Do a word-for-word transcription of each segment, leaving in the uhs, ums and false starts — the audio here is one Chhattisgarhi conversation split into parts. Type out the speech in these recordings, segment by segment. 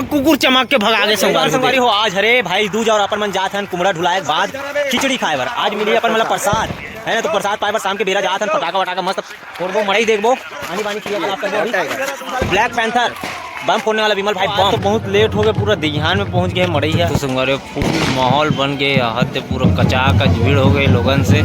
कुकुर चमक के भगा गे संगवारी हो। आज हरे भाई दूज और अपन मन जात हन कुमड़ा ढुलाए के बाद खिचड़ी खाए बर। आज मिली अपन मन ला प्रसाद, है ना? तो प्रसाद पाए बर शाम के बेरा जात हन, पटाखा वटाखा मस्त फोड़बो, मड़ई देखबो, आनी बानी क्रियाकलाप करबो अभी। ब्लैक पैंथर बम फोड़ने वाला विमल भाई बम। तो बहुत लेट हो गए, पूरा दइहान में पहुंच गए मड़ई है। तो संगवारी हो, फुल माहौल बन गए, हद पूरा कचाकच भीड़ हो गई लोगन से।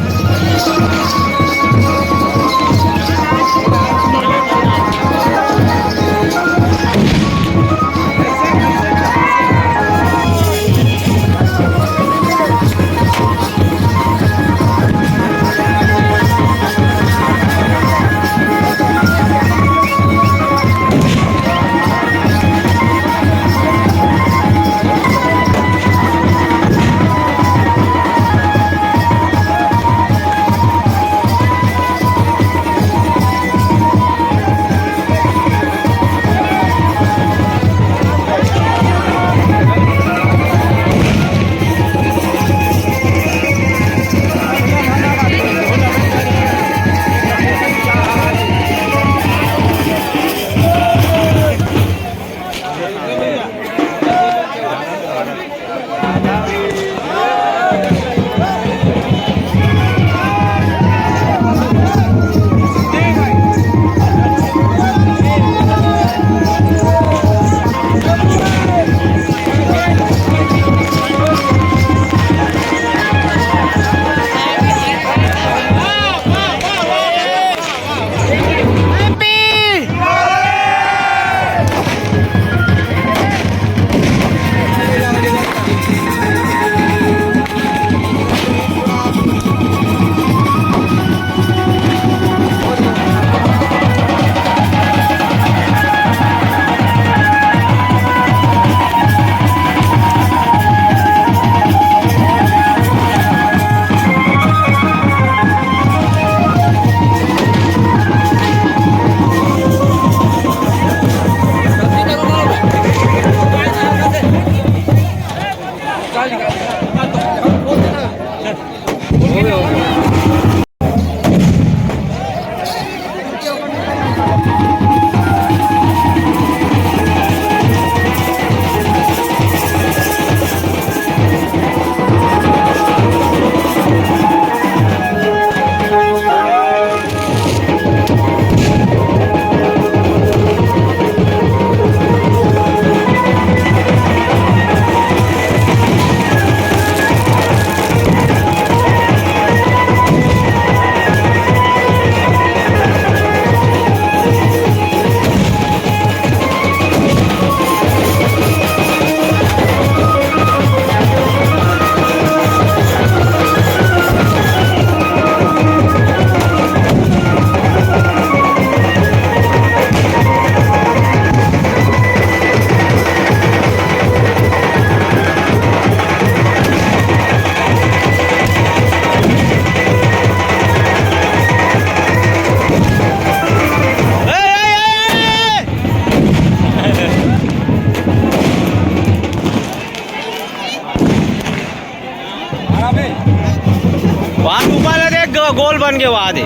वहाँ ऊपर ला देख, गो-, गोल बन के वहाँ दे।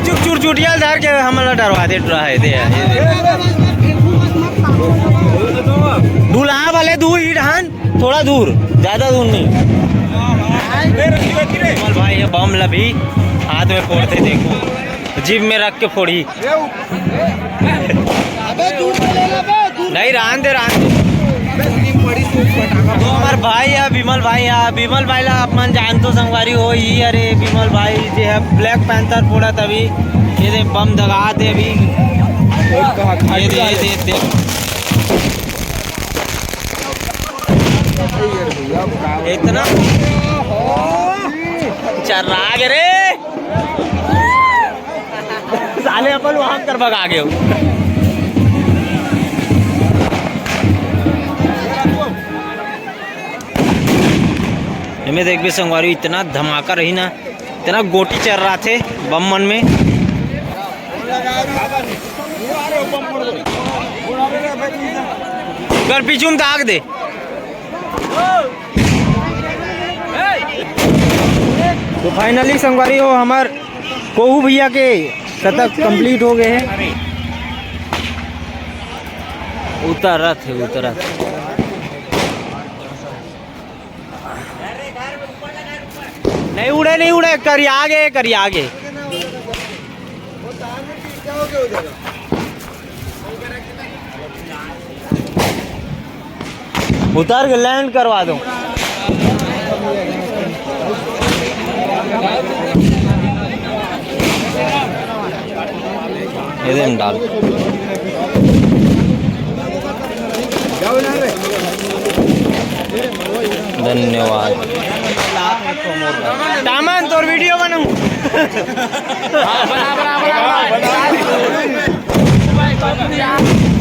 चुक चुरचुटिया धर के हमला डरवा दे, डरा है, दे, दे, दे। दूल्हा वाले दू ही ढान, थोड़ा दूर, ज्यादा दूर नहीं। विमल भाई ये बम ला भी हाथ में फोड़ते देखो, जीभ में रख के फोड़ी। अबे दूर से ले ले बे, दूर। नहीं, रहन दे, रहन दे। अबे इतनी बड़ी से पटाखा। तो हमार भाई है विमल भाई, है विमल भाई ला आप मन जानतो संगवारी हो ही। अरे विमल भाई जे है ब्लैक पैंथर फोड़ा तभी ये दे बम दगा दे अभी। ये दे, ये दे, दे। इतना चर्रा गे रे। साले अपन वहां कर भगा गए हो। एमे देखबे संगवारी, इतना धमाका रही ना, इतना गोटी चर्राथे बम मन में। कर पीछू में दाग दे। तो finally संगवारी हो, हमार कोहू भैया के शतक complete हो गए हैं। उतरत है, उतरत। नहीं उड़े, करिया गे, करिया गे। उतार के लैंड करवा दो। ये दे डाल। धन्यवाद। तामन, तोर वीडियो बनाऊं।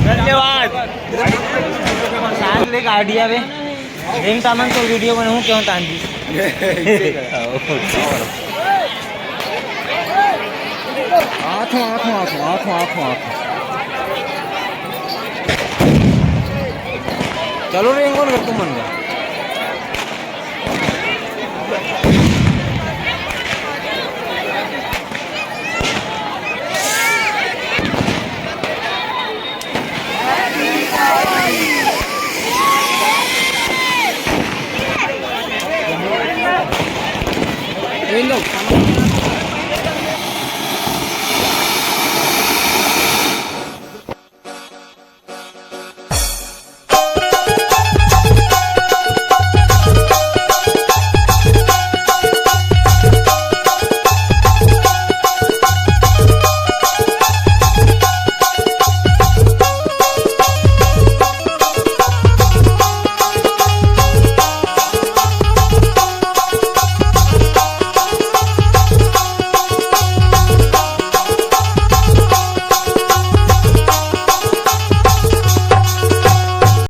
धन्यवाद। साथ ले गाड़िया बे। देख तामन, तोर वीडियो बनाऊं, क्यों तान दी? आथो, आथो, आथो, आथो, आथो, आथो। चलो रे, कौन कर तुम मन का?